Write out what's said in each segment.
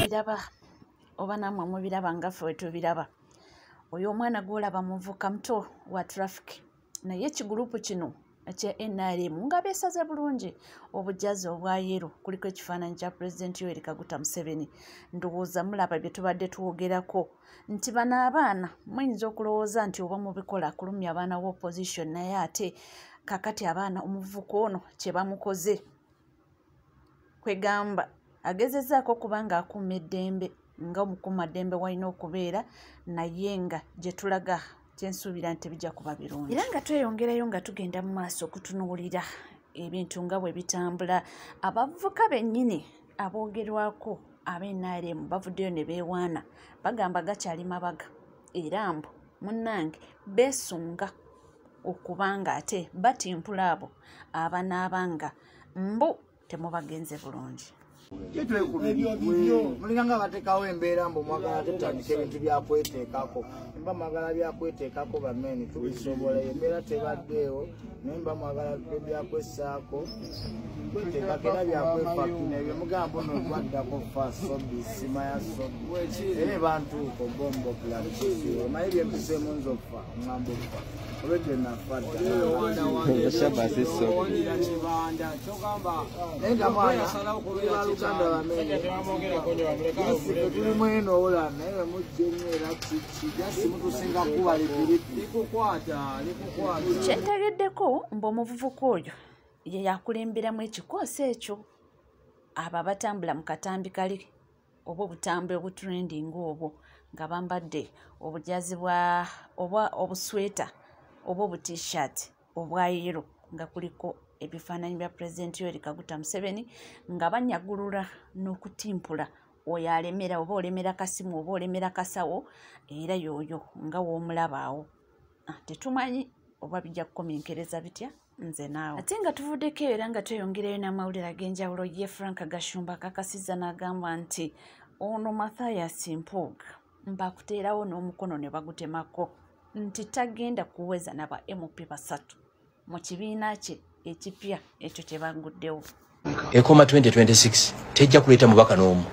Biraba oba nammwe mubiraba nga ffe tubiraba. Oyo omwana gw'olaba muvuka muto wa traffic, naye ekigurupu kino ekya NRM nga beesaze bulungi obujazi obwa yero, kuliko ekifaananyi kya Pulezidenti Yoweri Kaguta Museveni. Ndowooza mulaba bye tubadde twogerako nti bano abaana muyinza okulowooza nti oba mubikola kulumya abaana wa opposition, naye ate kakati abaana omuvuka ono kye bamukoze kwegamba agezezzaako okuba nga akuuma eddembe nga omukuumaddembe walina okubeera, naye nga gye tulaga kyensuubira nti tebijja kuba birungi. Era nga tweyongerayo nga tugenda mu maaso okutunuulira ebintu nga bwe bitambula, abavubuka bennyini aboogerwako ab'NRM bavuddeyo ne beewaana, bagamba gakyali mabaga era mbu munnange beesunga okubanga ate batimpula abo abanaabanga mbu temubagenze bulungi. Ebyo mulinga nga bateekawo embeera mbu mwagala tetandika ebintu byakweteekako, mba mwagala byakweteekako bameni tubisobola, embeera tebaddeewo, naye mba mwagala byakwessaako kweteekako era byakwefakina ebyo mugamba ono twaddako fa sobi simaya sobi era ebantuuko bombo platisi omanyi byempiseemu nze okufa ŋŋamba okufa olwedde nafa dda naye nga mwana Uganda bamenye tulimu eno ola naye bwe mujja ennyo era kiki jasi mutusinga kuba lipiripi. Kyentegeddeko mbu omuvubuka oyo ye yakulemberamu ekikoosi ekyo abo abatambula mu katambi kali oba obutambi obutrending obwo nga bambadde obujazi bwa oba obusweta oba obutshirt obwa yero nga kuliko ebifaananyi bya Pulezidenti Yoweri Kaguta Museveni, nga banyagulula n'okutimpula oyo alemera oba olemera kasimu oba olemera kasawo, era y'oyo nga w'omulaba awo. Tetumanyi oba bijja kukomenkereza bitya nze naawe. Ate nga tuvuddeko era nga tweyongerayo n'amawulire ag'enjawulo, ye Frank Gashumba akakasizza n'agamba nti ono Mathias Mpuuga mbakuteerawo n'omukono ne bagutemako nti tagenda kuweza naba MP 3 mu kibiina kye ekipya ekyo kye baguddewo. Ekoma 2026 tejja kuleeta mubaka n'omu.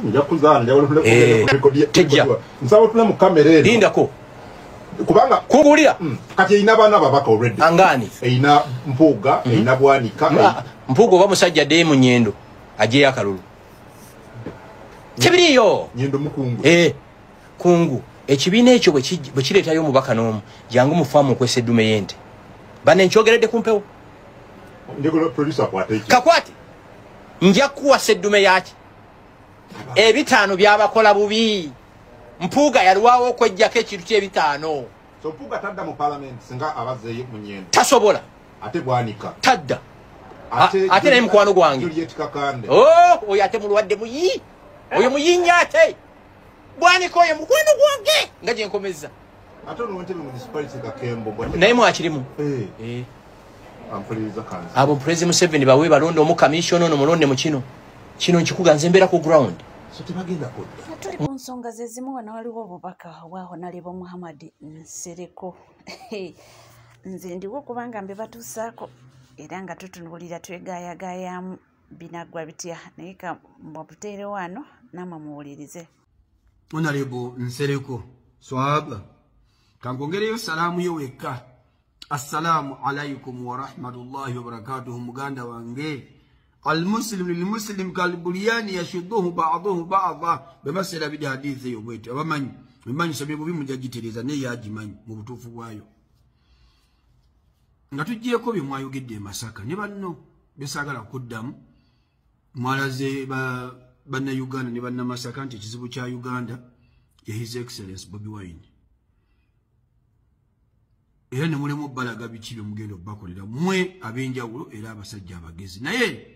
Nja kuzaala Tejja. Nsaba otule mu kamera eno. Lindako. Kubanga kubuulira. Kati erina baana ababaka already. Angaani? Erina Mpuuga, erina Bwanika. Mpuuga oba musajja addeyo mu Nyendo aggyeyo akalulu. Tebiriiyo. Nyendo mukungu. Kungu. Ekibiina ekyo bwe kireetayo omubaka n'omu, jangu mu faamu okwesa eddume y'ente. Bane nkyogeredde ku mpewo. Njagala producer akwate ekyo. Kakwate. Nja kukuwasa eddume yaki. 5 byabakola bubi. Mpuuga yalwawo okweggyako ekintu ky'ebitaano. So Mpuuga tadda mu parliament singa abazzeeyo mu Nyendo. Tasobola. Ate Bwanika. Tadda. Ate naye mukwano gwange. Juliet Kakande. Oh, oyo ate mulwadde muyi. Oyo muyinya ate. Bwanika oyo mukwano gwange nga gye nkomezza. Ate ono Entebbe municipality Kakembo. Naye mwakirimu. Ampuliriza kanzi. Abo President Museveni bawe balonde omu commission ono mulonde mu kino. Kino nkikuga nze mbeera ku ground. So tebagenda kudda. Tuli ku nsonga ze zimu, wano waliwo obubaka bwa Honorable Muhammad Nsereko. Nze ndiwo kubanga mbibatuusaako era nga tutunuulira twegaayagaayamu binaggwa bitya, naye ka mbabuteere wano nammwe muwulirize. Honorable Nsereko swahaba, kankwongereyo salaamu yo wekka. Assalaamu alaikum warahmatullahi wabarakatuhu. Muganda wange, almuslimu lilmuslim kalbulyani yashudduhu ba'duhu ba'dha, bemasera bidi hadithi eyo bwetyo. Abamanyi emanyi somye bubi mujja gitereeza, naye yagimanyi mu butuufu bwayo. Nga tuggyeko bye mwayogedde e Masaka ne banno besaagala kuddamu, mwalaze bannayuganda ne bannamasaka nti ekizibu kya Uganda ye His Excellence Bobi Wine, era ne mulimu balaga biki bye mugenda obbakolera mmwe ab'enjawulo era abasajja abagezi. Naye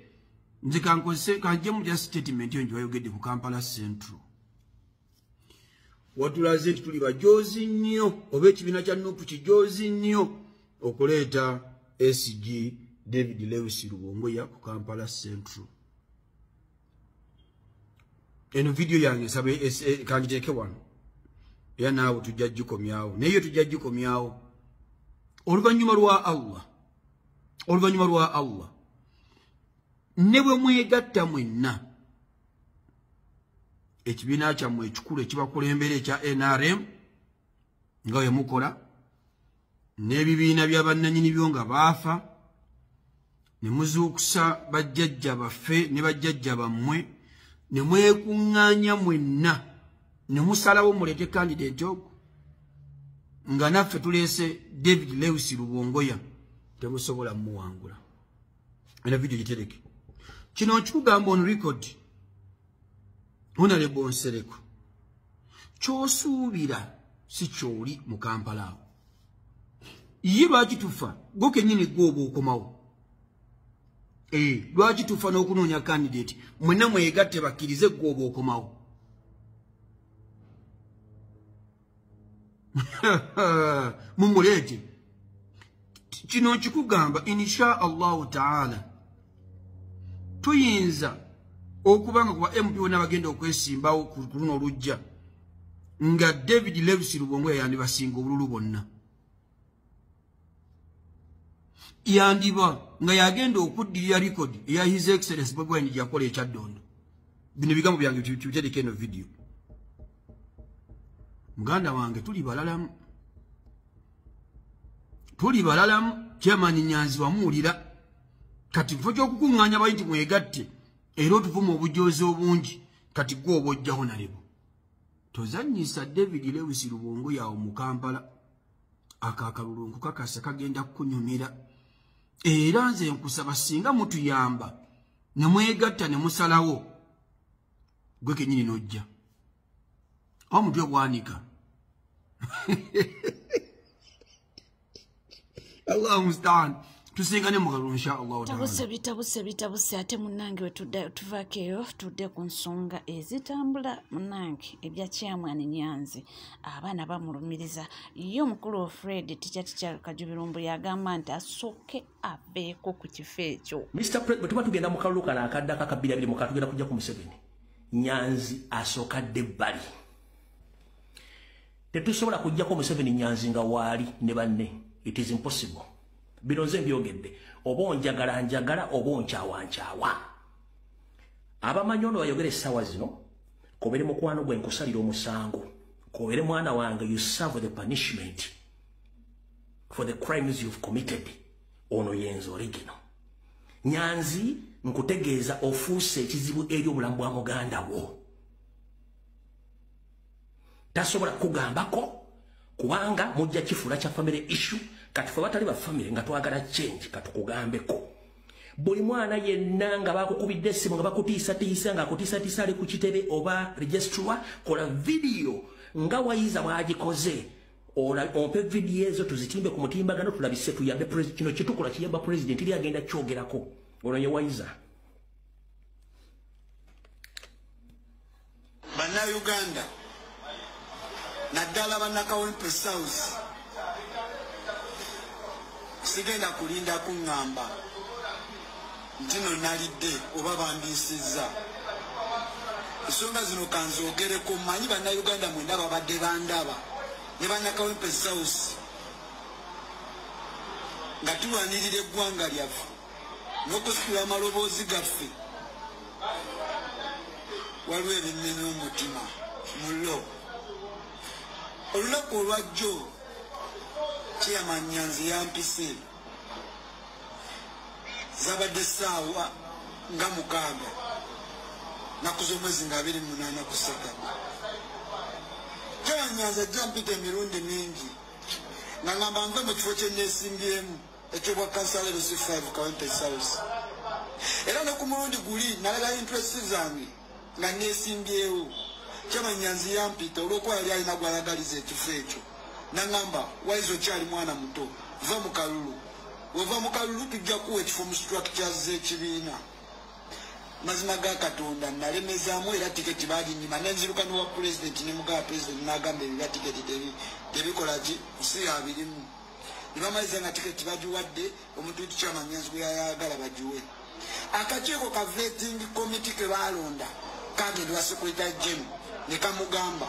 nze kankozese kanjemu just statement eyo ngiwayogedde ku Kampala Central. Watulaze nti tuli bajoozi nnyo oba ekibiina kya NUP kijoozi nnyo okuleeta SG David Lewis Rubongoya ku Kampala Central. Eno video yange sabe kangiteeke wano. Era naawe tujja gikomyawo. Naye tujja gikomyawo. Oluvannyuma lwa Allah. Oluvannyuma lwa Allah. Ne bwe mwegatta mwenna. Ekibiina kyammwe ekikulu ekibakulembera ekya NRM nga bwe mukola n'ebibiina bya bannannyini byo nga baafa ne muzuukusa bajjajja baffe ne bajjajja bammwe ne mwekuŋŋaanya mwenna ne musalawo muleete candidate ogwo nga naffe tuleese David Lewis Rubongoya, temusobola muwangula. Eno video gitereke. Kino nkikugamba on record. Honorable Nsereko, ky'osuubira si ky'oli mu Kampala awo. Ye lwaki tufa? Gwe kennyini gwe oba okomawo. Lwaki tufa n'okunoonya candidate? Mwenna mwegatte bakkirize gwe oba okomawo. Mumuleete. Kino nkikugamba insha Allahu ta'ala. Tuyinza okubanga kuba MP wonna bagenda okwesimbawo ku luno olujja nga David Lewis Rubongoya yandibasinga obululu bonna. Yandiba nga yagenda okuddirira record eya His Excellency Bobi Wine gyakola ekyaddondo. Bino bigambo byange tubitereke eno video. Muganda wange tuli balalamu. Tuli balalamu. Chairman Nyanzi wamuwulira. Kati kifo ky'okukuŋŋaanya bali nti mwegatte era otuvuma obujoozi obungi kati gwe oba ojja Honorable. Tozannyisa David Lewis Rubongoya awo mu Kampala. Ako akalulu nkukakasa kagenda kukunyumira. Era nze nkusaba singa mutuyamba ne mwegatta ne musalawo gwe kennyini n'ojja. Omutwe gwanika. Allahu musta'an. Tusingane mu kalulu insha Allah ta'ala. Tabuse bitabuse bitabuse ate munnange tuvaako eyo tudde ku nsonga ezitambula munnange ebya Chairman Nyanzi. Abaana bamulumiriza. Ye omukulu Fred Ticha Kajubirumbu yagamba nti asooke aveeko ku kifo ekyo. Mr. President, tuba tugenda mu kalulu kano akaddako aka 2026 tugenda kujja ku Museveni. Nyanzi asooka adde ebbali. Tetusobola kujjako Museveni Nyanzi nga waali ne banne. It is impossible. Bino nze mbyogedde. Oba onjagala njagala, oba onkyawa nkyawa. Abamanyi ono bayogera essaawa zino, k'obeere mukwano gwe nkusalira omusango, k'obeere mwana wange, you serve the punishment for the crimes you've committed. Ono yenze original. Nyanzi nkutegeeza ofuuse ekizibu eri obulamu bwa muganda wo. Tasobola kugambako kubanga mujja kifuula kya family issue. Kati ffe batali ba family nga twagala change katukugambeko. Buli mwana yenna nga bakukubidde essimu nga bakutiisatiisa nga akutiisatiisa ali ku kitebe oba registrar, kola video nga wayiza bw'agikoze. Ompe video ezo tuzitimbe ku mutimbagano tulabise tuyambe president. Kino kye tukola kiyamba president eri agenda kyogerako. Ono ye wayiza. Bannayuganda naddala bannakawempe South, sigenda kulinda kuŋŋamba nti no nalidde oba bandiisizza. Ensonga zino kanzoogereko. Mmanyi bannayuganda mwenna babadde bandaba ne bannakawempe South nga tulwanirira eggwanga lyaffe n'okusitula amaloboozi gaffe. Waliwo ebimenya omutima mulo. Olunaku olwajjo Chairman Nyanzi yampise, zabadde ssaawa nga 6 nnaku z'omwezi nga 28 ku Ssekabaka. Chairman Nyanzi ajja mpita emirundi mingi nga ngamba nve mu kifo kye neesimbyemu eky'obwa kansala LC5 Kawempe South. Era ne ku mulundi guli nalaga interest zange nga neesimbyewo. Chairman Nyanzi yampita olw'okuba yali alina gw'ayagaliza ekifo ekyo. Nangamba waizo kyali mwana muto, va mu kalulu. Weva mu kalulu tujja kuwa ekifo mu structures z'ekibiina. Mazima ga Katonda nalemezaamu era tiketi baaginyima ne nziruka n'owa pulezidenti ne mugaba pulezidenti n'agamba ebibya tiketi tebikola ki si abirimu. Ne bamaliza nga tiketi bagiwadde omuntu Chairman Nyanzi gwe yayagala bagiwe. Akakiiko ka vetting committee ke baalonda Kagenda wa secretary general ne kamugamba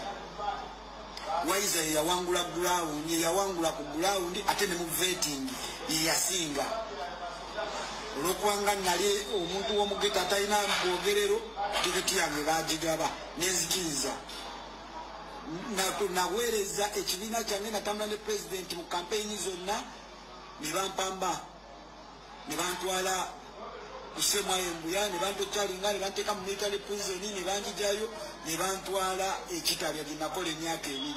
Waiza yawangula ground, yawangula ku ground ate ne mu vetting yasinga. Olwokwanga nali omuntu w'omugeta atalina bwogerero, tiketi yange baagigaba nenzikiriza. Naweereza ekibiina kyange, natambula ne pulezidenti mu kampeyini zonna, ne bampamba ne bantwala kusemwayo embuya, ne bantokyalinga, ne banteeka mu military prison, ne banjijayo ne bantwala ekitabya gye nakola emyaka 2.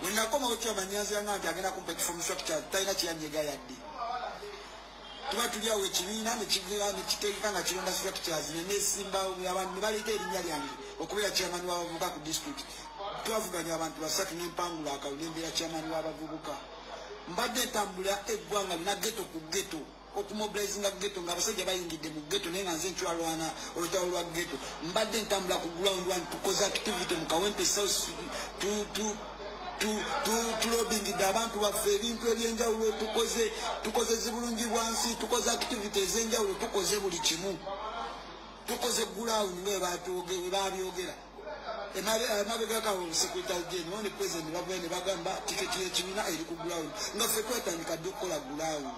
Bwe nakomawo Chairman Nyanzi yangamba nti agenda kumpa ekifo mu structure, talina kyeyanyega yadde. Tuba tuli awo ekibiina ne kiteeka nga kironda structures, ne neesimbawo abantu ne baleeta erinnya lyange okubeera chairman w'abavubuka ku district. Twavuganya abantu 3 n'empangula akalulu ne mbeera chairman w'abavubuka. Mbadde ntambula eggwanga lyonna ghetto ku ghetto, okumobilizinga ghetto ng'abasajja bayingidde mu ghetto naye nga nze nkyalwana olutalo lwa ghetto. Mbadde ntambula ku ground one, tukoze activity mu Kawempe South, tulobingidde abantu baffe ebintu ebyenjawulo, tukoze zibulungi bwansi, tukoze activity ez'enjawulo, tukoze buli kimu, tukoze ground nga bwe babyogera. Emabegako secretary general ne president bavayo ne bagamba tiketi y'ekibiina eri ku ground, nga ffe twatandika dda okukola ground.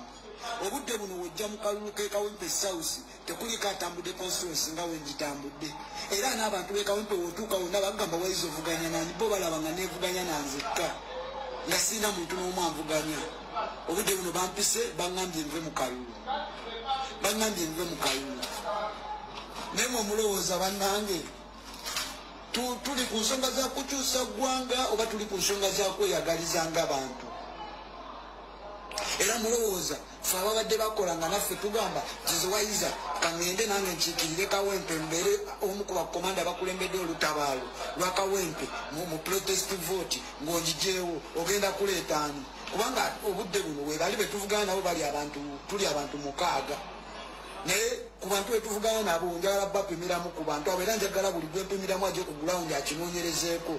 Obudde buno wojja mu kalulu k'e Kawempe South tekuliko atambudde constituency nga wengitambudde, era n'abantu b'e Kawempe w'otuuka wonna bagamba Waiza ovuganya nani, bo balaba nga neevuganya nanzekka nga sirina muntu n'omu anvuganya. Obudde buno bampise baŋŋambye nve mu kalulu, baŋŋambye nve mu kalulu. Naye mwe mulowooza bannange tuli ku nsonga za kukyusa ggwanga oba tuli ku nsonga za kweyagaliza ng'abantu? Era mulowooza ffe ababadde bakola nga naffe tugamba nti Waiza kaŋŋende nange nkiikirire Kawempe, mbeere omu ku bakomanda abakulembedde olutabaalo lwa Kawempe mu protest vote, ng'ongijeewo ogenda kuleeta ani? Kubanga obudde buno we bali be tuvugana nabo bali abantu, tuli abantu 6, naye ku bantu be tuvugana nabo njagala bapimiramu ku bantu abo, era njagala buli gwe mpimiramu ajje ku ground akinoonyerezeeko.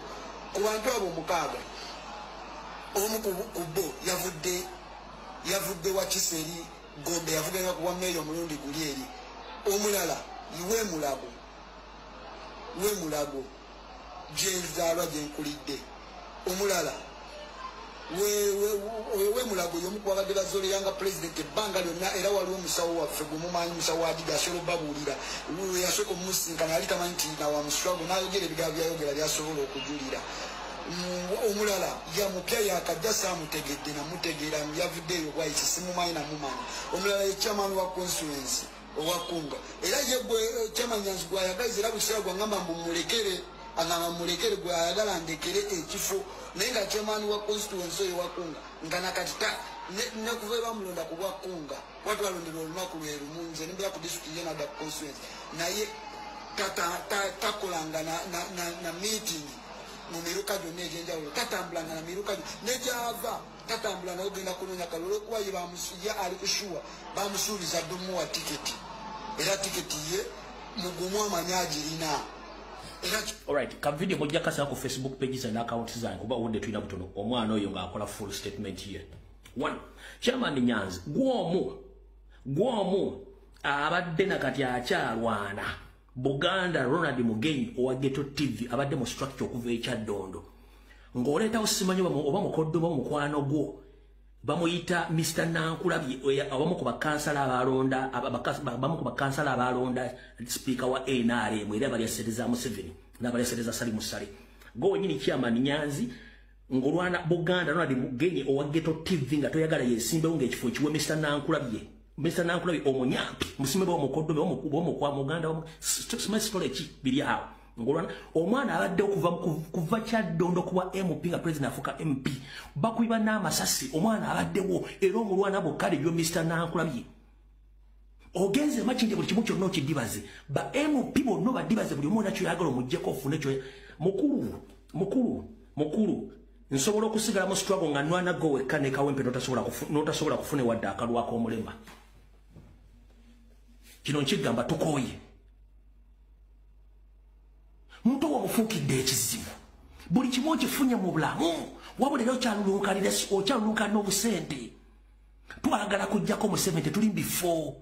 Ku bantu abo 6, omu ku bo yavudde wa Kiseri Gombe, yavuganya ku bwa meeya omulundi guli eri. Omulala we Mulago gyenzaalwa gye nkulidde. Omulala we Mulago y'omu ku babadde bazooleyanga pulezidenti ebbanga lyonna, era waliwo omusawo waffe gwe mumanyi, musawo wa Adiga, asobola obbabuulira. We yasooka omusinkana yali tamanyi nti nawa mu struggle, n'ayogera ebigambo byayogera byasobola okujulira. Omulala ya mupya yakajja saamutegedde namutegeera, yavudde eyo Bwayisi, simumanyi namumanyi. Omulala ye chairman wa constituency owakunga, era ye gwe chairman Nyanzi gwayagaliza, era buli kiseera gwangamba mbu mulekere, agamba mulekere, gwayagala ndekere ekifo, naye nga chairman wa constituency oyo wakunga nga nakati nekuva bamulonda ku bwakunga, kuba twalonderwa olunaku lwe lumu, nze nembeera ku district ye nadda ku constituency, naye takolanga na meeting mu miruka gyonna egy'enjawulo, tatambulanga na miruka negyava tatambula naye ogenda kunoonya kalulu, olwokuba ye ali kushuwa bamusuubiza dde omuwa tiketi, era tiketi ye mugumu amanyi agirina. Era Alright, ka video mujja kasanga ku Facebook page zange account zange, kuba obudde tulina butono. Omwana oyo ng'akola full statement ye. One, Chairman Nyanzi gwomu abadde nakati akyalwana Buganda Ronald Mugenyi owa Ghetto TV, abadde mu structure okuva ekyaddondo, ng'oleetawo simanyi oba mukoddo oba mukwano gwo bamuyita Mr. Nankulabye, abamu ku bakansala abalonda, abamu ku bakansala abalonda speaker wa NRM, era balya ssente za Museveni n'abalya ssente za Salim Saleh. Gwe wennyini Chairman Nyanzi ng'olwana Buganda Ronald Mugenyi owa Ghetto TV, nga toyagala yesimbewo ng'ekifo kiwe Mr. Nankulabye. Mr. Nankulabye omunyampi musime bwa mukoddo bwa muganda simanyi sitole ki biri awo, ng'olwana omwana abadde okuva kuva Kyaddondo kuwa MP, nga president afuuka MP, bakuyiba n'amasasi, omwana abaddewo era omulwana bokka yo Mr. Nankulabye. Ogenze Makindye buli kimu kyonna okidibaze, ba MP bonna badibaze, buli omu nakyoyagala omuggyeko ofune kyo. Mukulu, mukulu, mukulu, nsobola okusigala mu struggle nga nwana go wekka ne Kawempe, n'otasobola kufuna wadde akalwako omulema. Kino nkigamba, tukooye. Muto wamufuukidde ekizibu, buli kimu okifunye mu bulamu, wabula era okyalulunkanira obusente. Twagala kuggyako Museveni, tetuli bifo.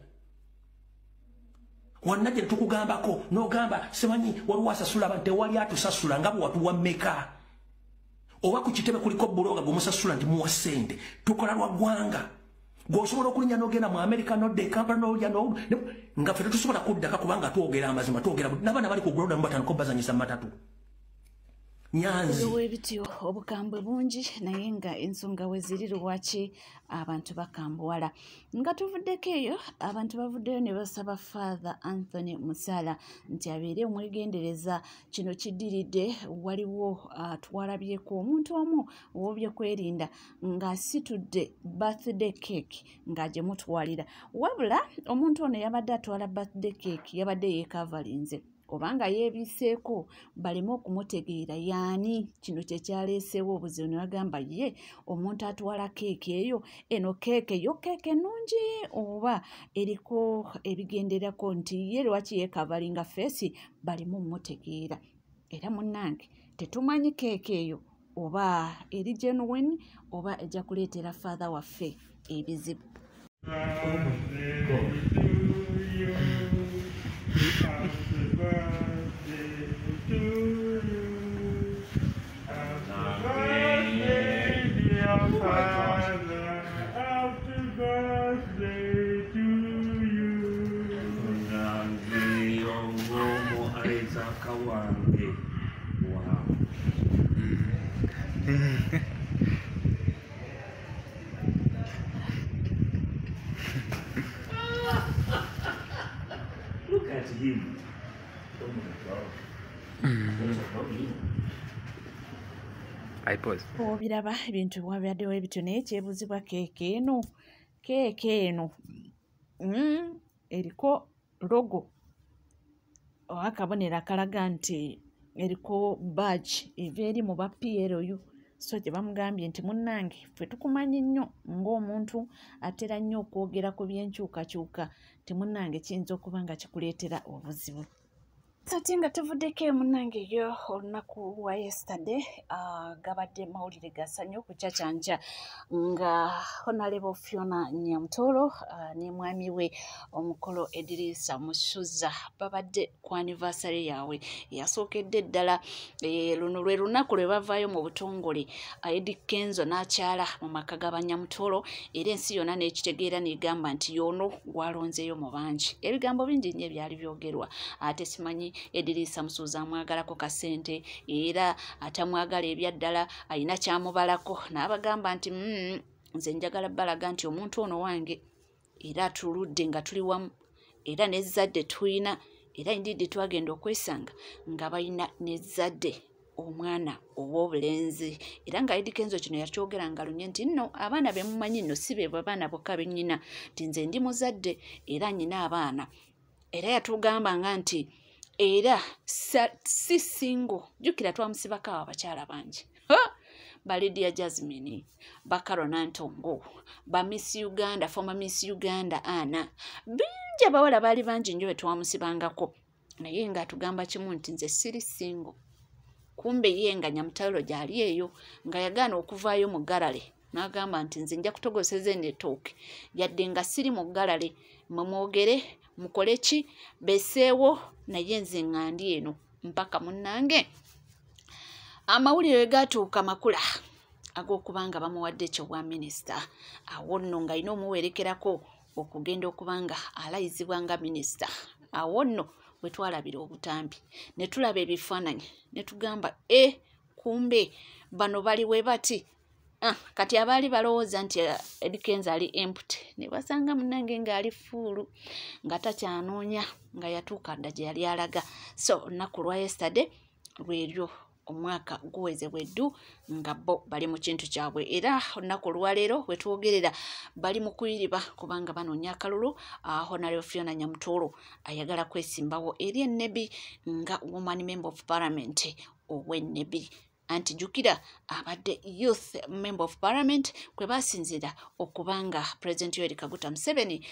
Wannajja ne tukugambako n'ogamba simanyi waliwo asasula abantu, tewali atusasula nga bwe watuwa mmeka. Oba ku kitebe kuliko buloga gwemusasula nti muwa ssente. Tukola lwa ggwanga. Gw'osobola okulinnya n'ogenda mu Amerika n'odda e Kampala n'olya nga ffe tetusobola kuddaka kubanga twogera amazima, twogera n'abaana bali ku ground batandika obbazanyisa matatu. Nyanzi. Ebityo obukambwe bungi naye nga ensonga we ziri lwaki abantu bakambuwala. Nga tuvuddeko eyo, abantu bavuddeyo ne basaba Father Anthony Musala nti abeere omwegendereza. Kino kiddiridde waliwo twalabyeko omuntu omu ow'ebyokwerinda ng'asitudde birthday cake ng'agyemutwalira, wabula omuntu ono yabadde atwala birthday cake yabadde yeekavalinze obanga yeebiseeko baleme okumutegeera yaani. Kino kye kyaleeseewo obuzibu ne bagamba ye omuntu atwala keeki eyo, eno keeke yo keeke nnungi oba eriko ebigenderako nti ye lwaki yeekavalinga feesi baleme omutegeera. Era munnange tetumanyi keeke eyo oba eri genuine oba ejja kuleetera Father waffe ebizibu. Oh my God. Happy birthday to you. Happy birthday, dear Father. Happy birthday to you. Nange ongomo Isaac wange. Wow. Look at him. Oh my God. I pause. Obiraba ebintu wabaddewo ebityo naye kyebuzibwa keeke eno. Keeke eno eriko logo oba akabonero akalaga nti eriko badge eva eri mu ba PLU. So gye bamugambye nti munnange ffe tukumanyi nnyo ng'omuntu atera nnyo okwogera ku by'enkyukakyuka, nti munnange kiyinza okuba nga kikuleetera obuzibu. Ate nga tuvuddeko munnange yo olunaku lwa yesterday gabadde mawulire ga ssanyu ku Kyakyankya nga Honorable Fiona Nyamutoro ne mwami we omukolo Edirisa Musuza babadde ku anniversary yaabwe yasookedde ddala. Luno lwe lunaku lwe bavaayo mu butongole Eddy Kenzo n'akyala mu maka g'Abanyamutoro, era ensi yonna n'ekitegeera n'egamba nti y'ono gwalonzeeyo mu bangi. Ebigambo bingi nnyo ebyali byogerwa, ate simanyi Edirisa Musuuza amwagalako kasente era atamwagala ebyaddala alina kyamubalako, n'abagamba nti nze njagala balaga nti omuntu ono wange era atuludde nga tuli wamu era n'ezzadde tulina, era ndidde twagenda okwesanga nga balina n'ezzadde omwana ow'obulenzi. Era nga Eddy Kenzo kino yakyogera nga lunye nti nno abaana be mumanyi nno si be baana bokka be nnyina, nti nze ndi muzadde era nnyina abaana. Era yatugambanga nti era si single, jjukira twamusibako awo abakyala bangi, ba Lydia Jasmine, ba Carol Nantongo, ba Miss Uganda, former Miss Uganda Anna, bingi abawala baali bangi nnyo be twamusibangako, naye ng'atugamba kimu nti nze siri single. Kumbe ye nga Nyamutalo gy'ali eyo nga yagaana okuvaayo mu ggalale n'agamba nti nze nja kutogoseza eno ettooke yadde nga siri mu ggalale, mmwe mwogere mukole ki beseewo, naye nze nga ndi eno mpaka munnange. Amawulire we gaatuuka makula ag'okuba nga bamuwadde ekyobwa minisita, awo nno ng'alina omuwerekerako okugenda okuba nga alayizibwa nga minisita. Awo nno bwe twalabira obutambi ne tulaba ebifaananyi ne tugamba kumbe bano bali we bati. Kati abaali balowooza nti Eddy Kenzo ali empty ne basanga munnange ng'ali fuulu nga takyanoonya nga yatuuka dda gye yali alaga. So olunaku lwa yesterday lweryo omwaka guweze bweddu nga bo bali mu kintu kyabwe, era olunaku olwaleero we twogerera bali mu kuyiriba kubanga banoonya akalulu. Honorable Fiona Nyamutoro ayagala kwesimbawo eri Ennebi nga woman member of parliament ow'Ennebi. Anti jjukira abadde youth member of parliament kwe basinziira okubanga President Yoweri Kaguta Museveni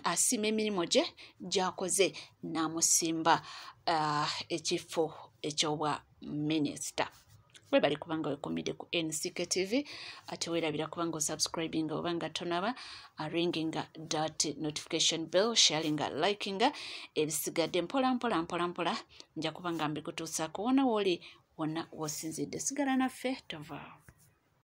asiima emirimu gye gy'akoze n'amusimba ekifo ekyobwa minisita. Webali kubanga wekumidde ku NCK TV, ate weerabira kubanga osubscribinga obanga tonaba, ringinga that notification bell, sharinga, likinga, ebisigadde mpola mpola mpola mpola nja kubanga mbikutuusaako wona wooli wonna w'osinzidde. Sigala naffe, tovaawo.